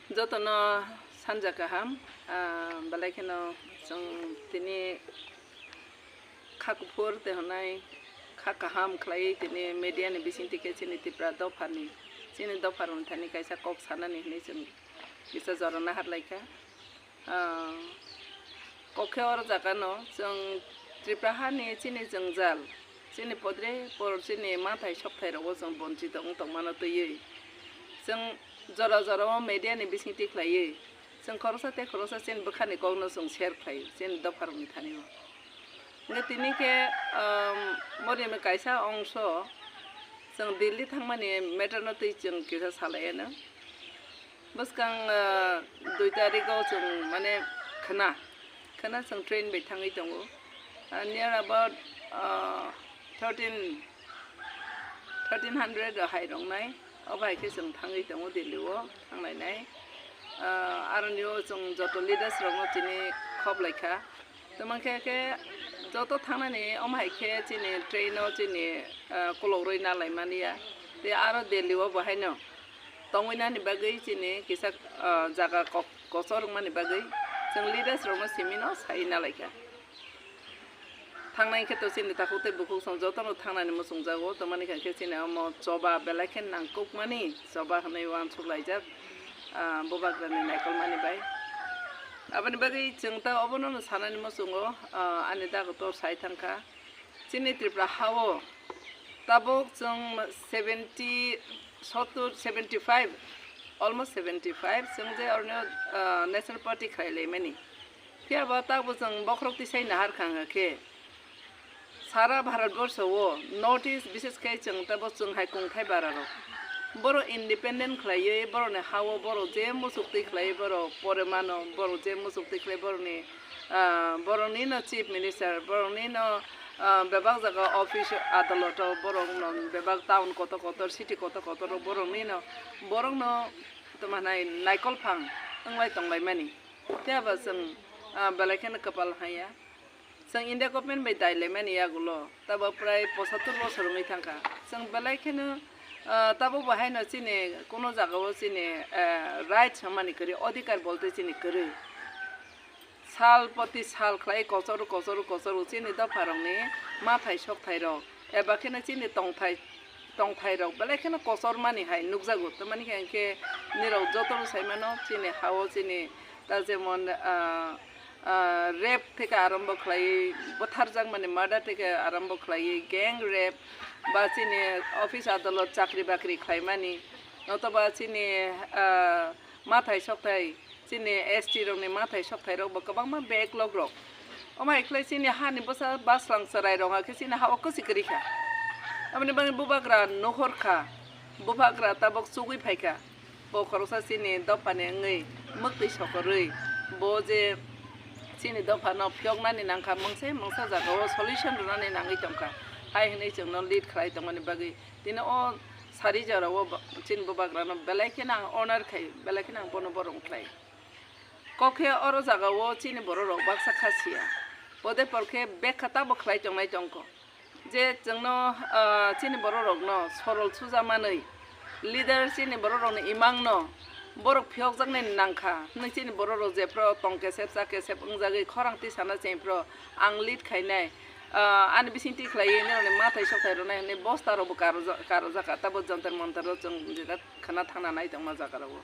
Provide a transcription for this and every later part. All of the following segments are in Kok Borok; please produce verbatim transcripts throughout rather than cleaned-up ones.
Jotono sanja kaham, ah, belai kheno chwng tini kha kuphur tei hwnwi kha kaham khlaiwi tini media ni bisingtwi khe chini Tripura dophani, chini dopharokni thani kaisa kok sanani hwnwi chwng kisa jora naharlaikha. Ah, kok khe oro jagano chwng Tripura hani chini jwngjal, chini podre por chini mathai sokthai rogo chwng bonchito wng tongmano twiwi chwng jora jora o media ni bisingtwi khlaiwi chwng khoroksa tei khoroksa chini bwkhani kokno chwng share khlaio chini dopharokni thani o. Hwnkhe tini khe, um, morino kaisa ongso chwng Delhi thangmani matter no twi chwng kisa salaiano. Bwskang, ah, dui tarikh o chwng mane khna, khna chwng train bai thangwi tongo. Ah, near about, ah, thirteen, thirteen hundred hai rongnai. Obo hai khe chwng thangwi tongo Delhi o thanglainai. Ah, aroni o chwng joto leaders rokno tini khoplaikha. Tamo khe khe joto thangnani omo hai khe chini train o chini, ah, kologrwi nalaimani ya. Tei aro Delhi o bo haino tongwinani bagwi chini kisa, ah, jaga kok-, kochor wngmani bagwi chwng leaders rokno simino sai nalaikha. Thangnai khe to chini takhuk tei bukhuk song jotono thangnani muchungjago, tamani kha khe chini omo choba belai khe nangkukmani choba hwnwi uansuk laijak, ah, bubagrani naikolmani bai. Aboni bagwi chwng ta obono no sanani muchungo, ah, ani dagotor sai thangkha. Chini Tripura hao tabuk chwng seventy, sottur, seventy five, almost seventy five, chwng je oroni, ah, National Party khlai laimani. Phiya bo tabuk chwng bokhorok tisai nahar kha wngkha khe, sara Bharat borsho o North East, bishes khe chwng tabuk chwng hai kungthai bara rok. Borok independent khlaiwi borokni hao borok je muchuk twi khlaiwi borok pore mano, borok je muchuk twi khlai borokni, ah, borokni no chief minister, borokni no, ah, bebak jaga office adaloto borok no bebak town kotor kotor, city kotor kotor borokni no, borok no tamo nai naikol phang wnglai tonglaimani. Phiya ba chwng, ah, belai kheno kwpal haya. Chwng India government bai dai laimani yagulo, tabo prai pochattor bosor wngwi thangkha. Chwng belai kheno, ah, tabo bo haino chini kuno jagao chini, ah, rights hwnmani kwrwi, odhikar bolte chini kwrwi. Sal poti sal khlai kochor, kochor, kochor chini dopharokni mathai sokthairok, eba kheno chini tongthai, tongthairok belai kheno kochormani hai nukjago. Tamani khe hinkhe nirok jotono saimano chini hao chini ta jemon, ah, ah, rape theke arombo khlaiwi, butharjakmani murder theke arombo khlaiwi, gang rape, ba chini office adolot chakri bakri khlaimani, otoba chini, ah, mathai sokthai, chini S T rokni mathai sokthai rokbo kwbangma backlog rok. Omo hai khlai chini hani bwsa basrang chwrai rok khe chini hao kwchwi kwrwi kha. Aboni bagwi bubagra nuhor kha, bubagra tabuk chugwi phai kha. Bo khoroksa chini dophani wngwi mwktwi sokorwi bo je chini dophano phiyoknani nangkha, mungsa mungsa jagao solution rwnani nangwi tongkha, hai hwnwi chwngno lead khlai tongmani bagwi tini o sari jorao bo-, chini bubagrano belai kheno ang honor khai, belai kheno ang bono borom khlai. Kok khe oro jagao chini bororok baksa kha siya, pode por khe bek kha tabo khlai tongnai tongkho. Je chwngno, ah, chini bororokno sorol suja manwi, leader chini bororokni imangno borok phiyokjaknai nangkha hwnwi chini bororok jephru tong kesep cha kesep wngjagwi khorang tisana chengphru ang lead khainai, ah, ani bisingtwi khlaiwi norokni mathai sothai rwnai hwnwi bosta rokbo karoja-, karojak kha, tabo Jantar Mantar o chwng jeta khwna thangna nai tongma jaga rogo.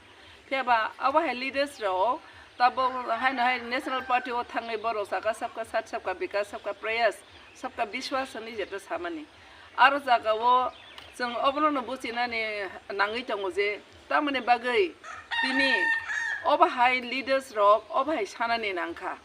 Phiya ba abo hai leaders rok tabuk haino hai National Party o thangwi borok saka sabka sat, sabka bikas, sabka prayas, sabka biswas hwnwi jeto samani. Aro jaga o chwng obono no buchinani nangwi tongo je tamoni bagwi tini obo hai leaders rok obo hai sanani nangkha.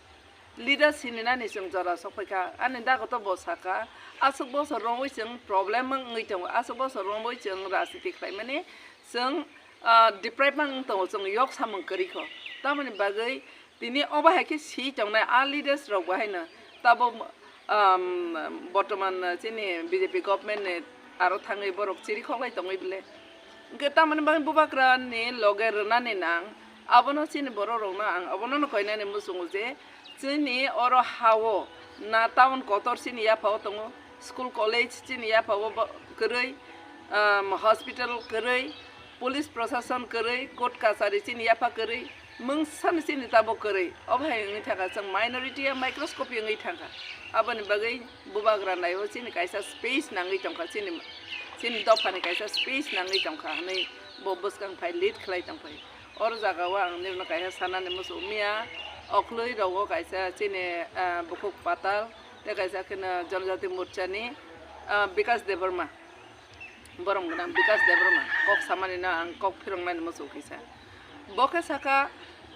Leader sininani chwng jora sokphaikha, ani dagoto bo saka, aswk bosor romwi chwng problem wngwi tongo, aswk bosor romwi chwng rajniti khlaimani chwng, ah, deprive wng tongo, chwng yok samung kwrwikho. Tamoni bagwi tini obo hai khe si tongnai a leaders rok bo haino tabuk, um, bortoman chini B J P government ni aro thangwi borok chiri khoklai tongwi bwle. Hwnkhe tamoni bagwi bubagra ni loge rwnani nang, abono chini borok rokno ang abono no koinani muchungo je chini oro hao na town kotor chini yaphao tongo, school college chini yaphao bo kwrwi, um, hospital kwrwi, Police prosason kwrwi, court kachari chini yapha kwrwi, mungsano chini tabuk kwrwi. Obo hai wngwi thangkha, chwng minority ya microscopy wngwi thangkha. Aboni bagwi bubagra naiwi chini kaisa space nangwi tongkha, chini, chini dophani kaisa space nangwi tongkha hwnwi bo bwskang phai lead khlai tongphai. Oro jagao ang nirokno kaisa sanani muchung mia, okloi rogo kaisa chini, ah, bukhuk Patal, tei kaisa kheno Janajati Morchani, ah, Bikas Debbarma. Borom gwnang Bikas Debbarma kok samani no ang kok phiroknani muchung kisa. Bo khe saka,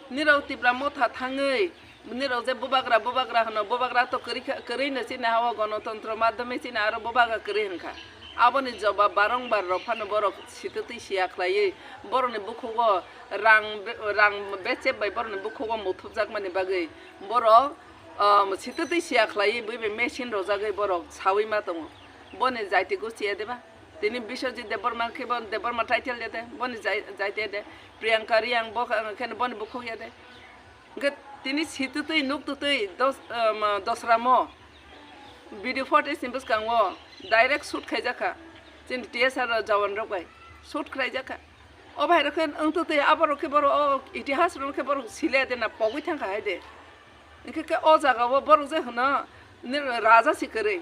nirok Tipra Motha thangwi, nirok je bubagra, bubagra hwno, bubagra to kwrwi kha, kwrwi no chini ha-o gonotontro madhyome chini aro bubagra kwrwi hwnkha. Aboni jobab barongbar rok phano borok sitwtwi siya khlaiwi, borokni bukhugo rang be-, rang bechep bai borokni bukhugo muthupjakmani bagwi borok, um, sitwtwi siya khlaiwi bui bai machine rojagwi borok saui ma tongo. Boni jaiti gosti ya de ba? Tini Biswajit Debbarma khe bo Debbarma title ya de, boni jai-, jaiti ya de. Priyanka Reang bo khe, khe boni bukhuk ya de. Hwnkhe tini sitwtwi, nuktwtwi dos-, um, dosramo video footage ni bwskango direct shoot khaijakha. Chini T S R jawan rok bai shoot khlaijakha. O bhai rok khe wngtwtwi aborok khe borok o itihas rok khe borok sile de na pogwi thangkha hai de. Hwnkhe khe o jaga o borok je hwno, nini raja si kwrwi.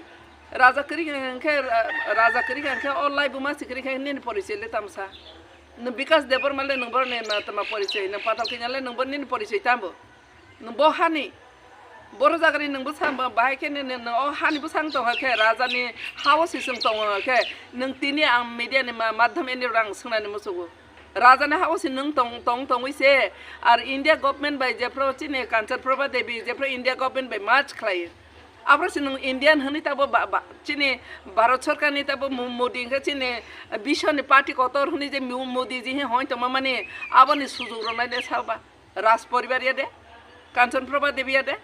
Raja kwrwi khe hwnkhe, ra-, raja kwrwi khe hwnkhe o laibuma si kwrwi khe nini porichoi le tamo sa? Nwng Bikas Debbarma le nwng borokni na tama porichoi, nwng Patal Kanya le nwng bo nini porichoi tamo? Nwng bo hani, boro jagani nwng bwsang ba-, bahai khe nini, nini o hani bwsang tongkha khe, rajani ha-o si chwng tongkha khe, nwng tini ang media ni ma-, madhyam ni rang swngnani muchungo. Rajani ha-o se nwng tong, tong, tongwi se, ar India government bai jephru chini Kanchan Prabha Devi jephru India government bai merge khlai. Aphro se nwng Indian hwnwi tabo ba, ba, chini Bharat Sarkar ni tabo Mo-, Modi hwnkhe chini Biswani party kotor hwnwi je Mo-, Modi ji he hoi tongma mani aboni sujok rwnai de saba. Raj poribar ya de, Kanchan Prabha Devi ya de.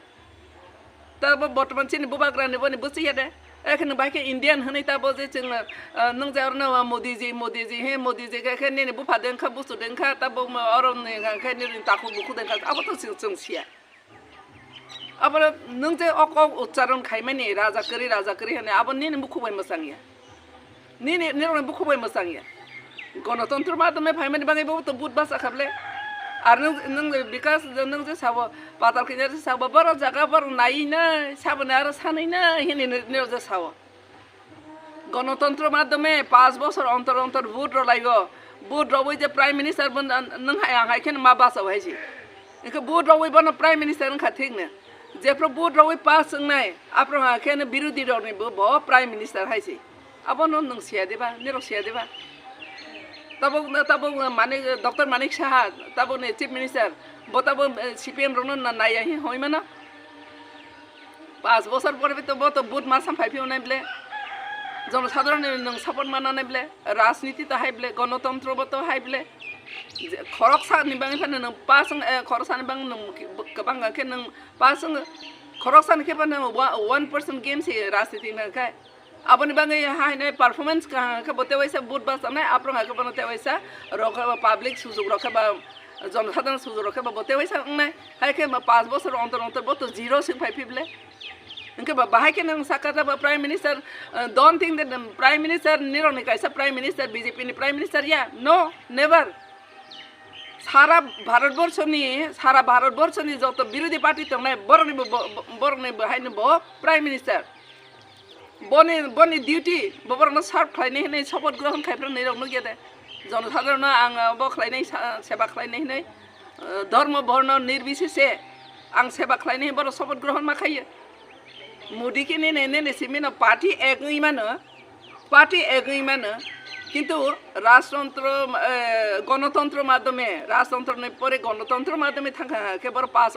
Tabo bortoman chini bubagrani boni bwswi ya de. Ekheno bai khe Indian hwnwi tabo je chwng, ah, nwng je orono Modi ji, Modi ji, he Modi ji khe, khe nini bupha de wngkha, busu de wngkha, tabo oro ni khe nini takhuk bukhuk de wngkha, abo to chwng, chwng siya. Abo nwng je o kok uchcharon khaimani raja kwrwi, raja kwrwi hwnwi, abo nini bukhuk bai mwchang ya. Nini, nirokni bukhuk bai mwchang ya. Gonotontro madhyome phaimani bagwi bo to vote basa kha ble. Ar nwng, nwng je Bikas, nwng je sabo, Patal Kanya je sabo, borok jaga borok naiwi nai, saboni aro sanwi nai hini nirok je sao. Gonotontro madhyome panch bosor ontor ontor vote rwlaigo. Vote rwui je Prime Minister bo nwng hai ang hai kheno ma basa hai se. Hwnkhe vote rwui bono Prime Minister wngkha thik no. Jephru vote rwui pass wngnai, aphro ha kheno birodhi rokni bo, bo Prime Minister hai se. Abono nwng siya diba, nirok siya diba? Tabuk, tabuk Manik, Doctor Manik Saha, tabukni Chief Minister, bo tabuk, eh, C P M rokno na-, naiya hi hoi mano? Panch bosor pore to bo to vote ma sam phai phiyonai ble. Jonosadharon ni nwng support mananai ble. Rajniti to hai ble, gonotontro bo to hai ble. Je khoroksa ni bangwi phano nwng pass wng, eh, khoroksa ni bangwi nwng kwbang khe nwng pass wng, khoroksa ni khe phano wa-, one percent game se rajniti hwnkha khe. Aboni bagwi haino performance kaham khe bo tewaisa vote bachanai, aphro hwnkhe bono tewaisa rok khe ba public sujok rok khe ba jonosadharon sujok rok khe ba bo tewaisa wngnai. Hai khe ba panch bosor ontor ontor bo to zero se phai phi ble. Hwnkhe ba bahai khe nwng saka ta ba Prime Minister, eh, don't think that the Prime Minister nirokni kaisa Prime Minister, B J P ni Prime Minister ya? No, never. Sara Bharat borso ni, sara Bharat borso ni joto birodhi party tongnai borokni bo, bo, borokni bo haino bo Prime Minister. Boni, boni duty, bo borokno serve khlainai hinwi, sopoth grohon khaipra nai rok nukya de. Jonosadharono ang, ah, bo khlainai sa-, seba khlainai hinwi, ah, dhormo borno nirbisese ang seba khlainai hinwi borok sopoth grohon ma khaiyo. Modi khe nene, nene simino party ek wngwi mano, party ek wngwi mano, kintu rajtantro, eh, gonotontro madhyome, rajtantroni pore gonotontro madhyome thangkha khe borok pass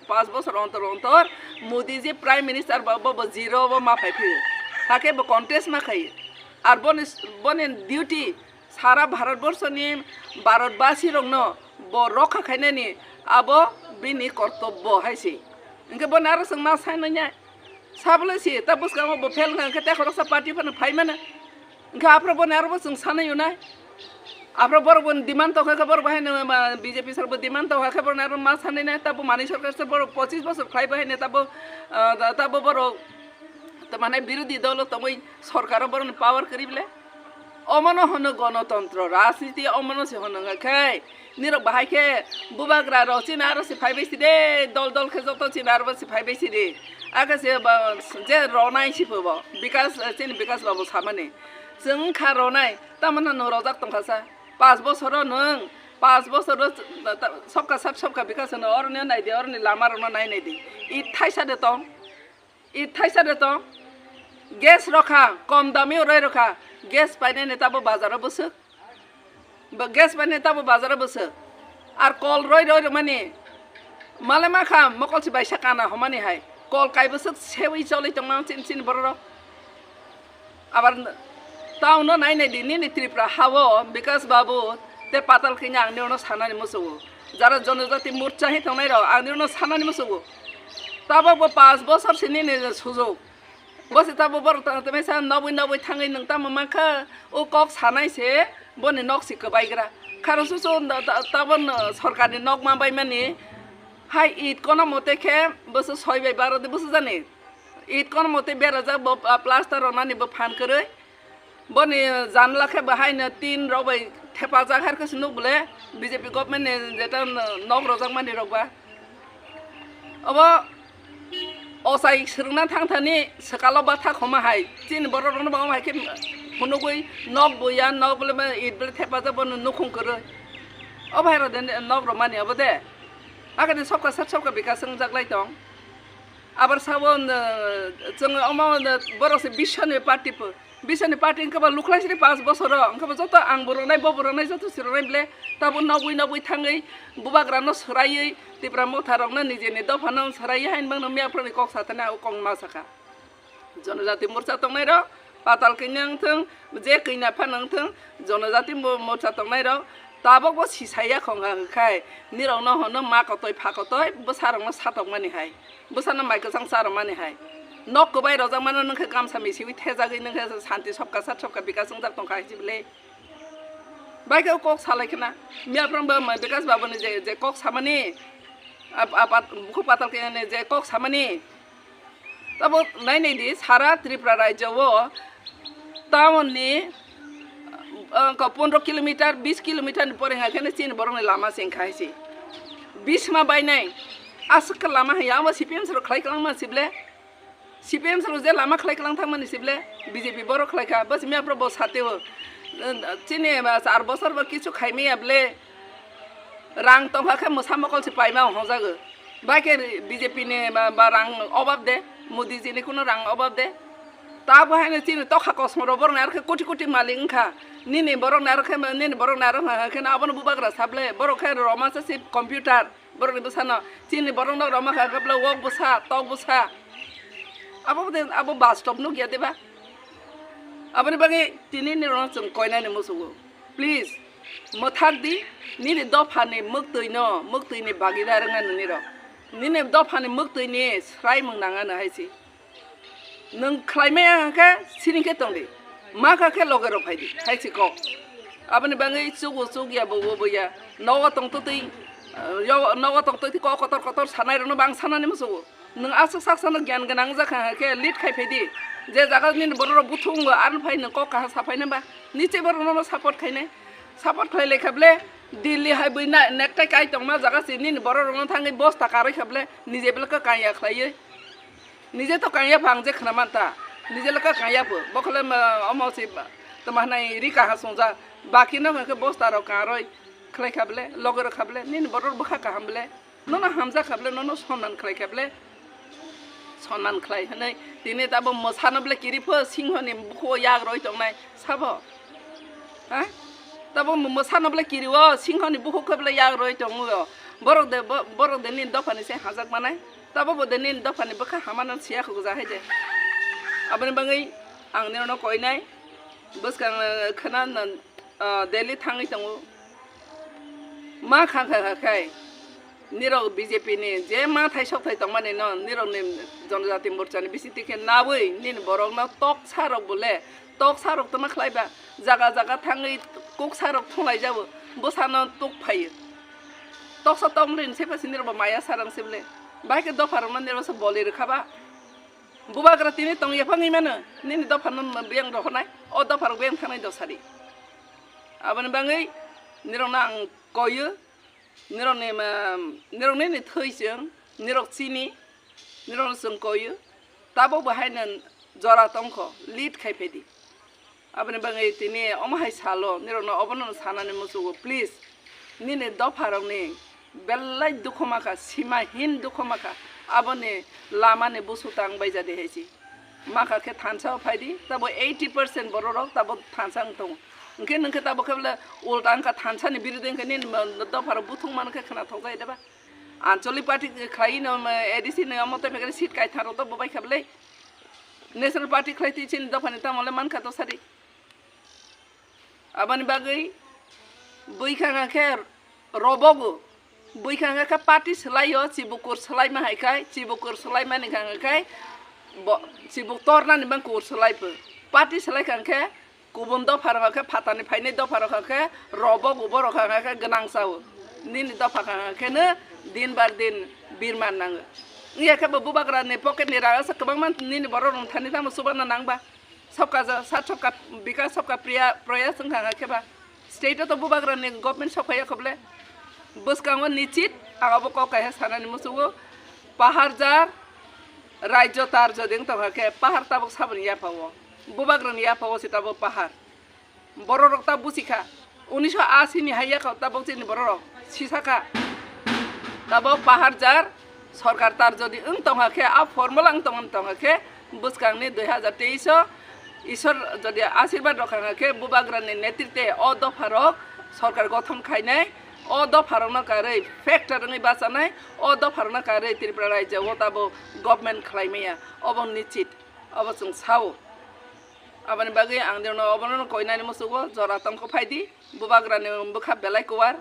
Panch bosor ontor ontor Modi je Prime Minister ba, bo, bo zero bo ma phai phio. Hakhe bo contest ma khai. Ar boni, boni duty sara Bharat borso ni Bharat basi rokno bo rokha khainani abo bini kortobbo hai se. Hwnkhe boni aro chwng ma sai nanya. Sabole si, ta bwskango bo fail wngkha hwnkhe tei khoroksa party phano phai mano. Hwnkhe aphro boni aro bo chwng sanai unai. Aphro borok boni demand tokha khe borok bahai no ma B J P sar bo demand tokha khe borok aro ma sanai nai, ta bo manwi sarkar se borok pochis bosor khlai bahai no ta bo, ah, ta bo borok ta mane birodhi dolo tongwi sarkar o borok ni power kwrwi bole. Omono hono gonotontro, rajniti omono se hono hwnkha khe, nirok bahai khe bubagra rok chini aro se phaibai si de, dol dol khe joto chini aro se phaibai si de. Ake se ba, je ronai si phubo, Bikas, chini Bikas babu samani. Chwng kha ronai, tamano nwng rojak tongkha sa. Pas bosoro nwng, pas bosoro ta-, ta-, sokka sat sokka Bikas no oroni nai de, oroni lama rokno nai nai de. I thaisa de tong. I thaisa de tong, gas rokha, kom dami urai rokha, gas painani tabo bazaro bwswk, bo gas painani tabo bazaro bwswk, ar kol roi roi rwmani, male makha mokol si baisa kana homani hai, kol kai bwswk sewi choli tongma chin chin bororok. Abar n-, tauno nai nai di, nini Tripura hao Bikas Babu te patal khe ang nirokno sanani muchungo. Jara Jonojati Morcha hi tongnai rok, ang nirokno sanani muchungo. Tabok bo panch bosor se nini sujok. Bo se tabok borok ta-, tamaisa nobwi nobwi thangwi nwng tamo mankha, o kok sanai se boni nok se kwbaigra. Kharo susu n-, ta-, tabok n-, sorkarni nok ma baimani hai it kono mote khe boso soi bai baro de boso jani. It kono mote berajak bo, ah, plaster rwnani bo phan kwrwi. Boni janla khe bo haino tin rok bai thepajak, har khe se nuk bole B J P government ni jeta nok rojak mani rok ba. Obo ochai swrwngna thang thani swkalo batha khoma hai. Chini borok rokno bo hai khe phunugwi nok buya, nok bole ma it bole thepajak bono nukhung kwrwi. Obo hai rok de nok rok mani obo de. Agani sokha sat sokha Bikas wngjak lai tong. Abar sabo, n-, chwng omo, n-, borok se biswani party po. Biswani party wngkhe bo lukhlai sini panch bosoro. Wngkhe bo joto ang bo rwnai, bo bo rwnai, joto se rwnai bole. Tabo nogwi nogwi thangwi bubagrano swraiwi Tipra motha rokno nijeni dophano swraiwi hain bangno miyaphuruni kok satani o kok ma sakha. Jonojati morcha tongnai rok, patal kanya wngthung, je kanya phano wngthung, Jonojati mo-, morcha tongnai rok, tabok bo sisaya khongha hwnkhe, nirokno hono ma kotoi pha kotoi, bwsarokno satokmani hai, bwsano mai kwchang charwmani hai, nok kwbai rojak mano nwngkhe gamsa misiwi thejagwi nwngkhe santi sokka sat sokka Bikas wngjak tongkha hai se bwle. Bai khe kok salai khna, miyaphwrang bo Bikas babuni je, je kok samani, ap-, apat-, bukhuk patal khe je kok samani, tabo nai nai di, sara Tripura rajyo o town ni, ah, ko pondro kilometer, bis kilometer ni pore hwnga khe chini borok ni lama se wngkha hai se. Bisma bai nai, aswk khe lama haya, abo C P M rok khlai kwlangma se bwle. C P M rok je lama khlai kwlang thangmani se bwle, B J P borok khlai kha, bwswk miyaphwrang bo satio. Chini ba char bosor bo kichu khai maya bwle. Rang tongkha khe mwsa mokol se paima hongjago. Bai khe B J P ni ba, ba rang obab de, Modi ji ni kuno rang obab de. Tabo haino chini tokha kosmoro borok ni aro khe koti koti malik wngkha. Nini borok ni aro khe, nini borok ni aro hwnka khe abono bubagra sa bwle. Borok khe roma se si computer. Borok ni bwsano chini borok no roma kha khe bwle wok bwsa, tok bwsa. Abo de, abo bastop nukya de ba? Aboni bagwi tini nirokno chwng koinani muchungo. Please, mwthak di, nini dophani mwktwi no, mwktwi ni bagwi da rwngna nini rok. Nini dophani mwktwi ni swraimung nangano hai se. Nwng khlai maya hwnkhe siring khe tong di. Ma kha khe loge rok phai di, hai se kok. Aboni bagwi chugo chuk ya, bo bo ya. Nogo tong twtwi, eh, yo, nogo tong twtwi kok kotor kotor sanai rokno bang sanani muchungo. Nwng aswk sak sano gyan gwnang wngjakha hwnkhe lead khai phai di. Je jaga nini borok rok buthu wngo, aroni phai nwng kok kaha sa phai nai ba? Niche borok nono support khai nai. Support khlai lai kha bwle, Delhi hai bui na nektai kai tongma jaga se nini borok rokno thangwi bosta karwi kha bwle, nije bwle kok kanya khlaiwi. Nije to kanya phang je khna manta. Nije le kok kanya pho. Bo khle ma, omo se ba, tama hwnai ri kaha songja. Baki no hwnkhe bosta rok karwi khlai kha bwle, loge rok kha bwle, nini borok bwkha kaham bwle. Nono hamjak kha bwle, nono sonman khlai kha bwle. Sonman khlai hwnwi tini tabo mwsano bwle kiri pho, singhoni bukhuo yak roi tongnai sabo. Ha? Tabo mwsano bwle kiri o, singhoni bukhuk khe bwle yak roi tongo. Borok de, bo-, borok de nini dophani se hajak manai. Tabo bo de nini dophani bwkha hamano siya khukuja hai de. Aboni bagwi ang nini no koinai. Bwskang, eh, khna, eh, Delhi thangwi tongo. Ma kha kha kha khai. Nirok B J P ni je ma thai sok thai tongmani no, nirok ni Jonojati Morcha ni bisingtwi khe nabwi nini borok no toksa rok bole, toksa rok tama khlai ba, jaga jaga thangwi kuksa rok thunglai jabo, bwsano tuk phaio. Toksa tongmani se pasi nirok bo maya sarang se bole, bai khe dopha rok no nirok se boli rwkha ba. Bubagra tini tong yaphang wngwi mano, nini dopha no biyang rohornai, o dopha rok biyang thangnai dosari. Aboni bagwi nirok no ang koyo, nirok ni ma, nirok nini thwi chwng, nirok chini, nirok no chwng koyo, tabok bo haino jora tongkho, lead khai phaidi. Aboni bagwi tini omo hai salo, nirokno obono sanani muchugo, please. Nini dopharokni belai dukhu makha, simahin dukhu makha. Aboni lamani busu tang bai jadi hai si. Makha khe thansa o phaidi, tabo eighty percent bororok tabo thansa wng tongo. Hwnkhe, hwnkhe tabo khe bole ulta wngkha, thansani birude hwnkhe nini dopharok buthung mano khe khna thokjai deba. Ancholic party khlai no, A D C ni omo tei phai seat kaitham rok to bo bai kha bole. National party khlai twi chini dophani tamo le mankha to sadi. Aboni bagwi bwikha khe robogo, bwikha khe party swlaio, chibukur swlaima hai khai, chibukur swlaimani kha khe bo chibuk tornani bang kur swlai pho. Party swlai kha khe kubun dopha rok khe phatani phainai dopha rok khe robogo, borok kha khe gwnang sao. Nini dopha kha khe no din bar din birman nango. Iya khe bo bubagra ni pocket ni rang asa kwbangma nini borok rong thani tamo subana nangba. Sabka ja-, sat sabka bikas sabka priya, prayas wngkha khe ba. State o to bubagra ni government sok phaiya khoble. Bwskango nichit ang abo kok kaisa sanani musugo. Pahar jar, rajyo tar jodi wng tongkha khe pahar tabuk saboni yapha o. Bubagra ni yapha o se tabuk pahar. Borok rok ta busi kha. Unisho asi ni hai yakha tabuk chini borok rok sisa kha. Tabuk pahar jar, sorkar tar jodi wng tongkha khe, a formula wng tong, wng tongkha khe, bwskang ni dui hazar teis o Isor jodi asirwad rok kha khe, bubagra ni netrite o dopha rok sorkar gothon khainai, o dopha rok no karwi factor wngwi bachanai, o dopha rok no karwi Tripura rajya o tabuk government khlai maya, obo nichit, obo chwng sao. Aboni bagwi ang nirokno obono koinani musugo, jora tongkho phaidi, bubagrani bwkha belai kuwar,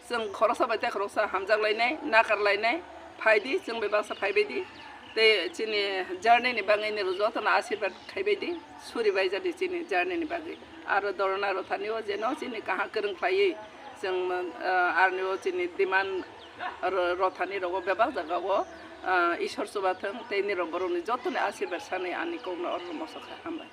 chwng khoroksa bai tei khoroksa hamjak lainai, nakar lainai, phaidi, chwng bai baksa phaibaidi, tei chini journey ni bagwi nirok jotono asirwad khaibaidi, suri bai jadi chini journey ni bagwi. Aro Dorona Rothani o jeno chini kaham kwrwng khlaiwi, chwng, ah, arni o chini demand ro-, Rothani rogo bebak jaga o, ah, Isor chubathwng tei nirok borokni jotoni asirwad sanwi ani kokno oro mosok kha, hambai.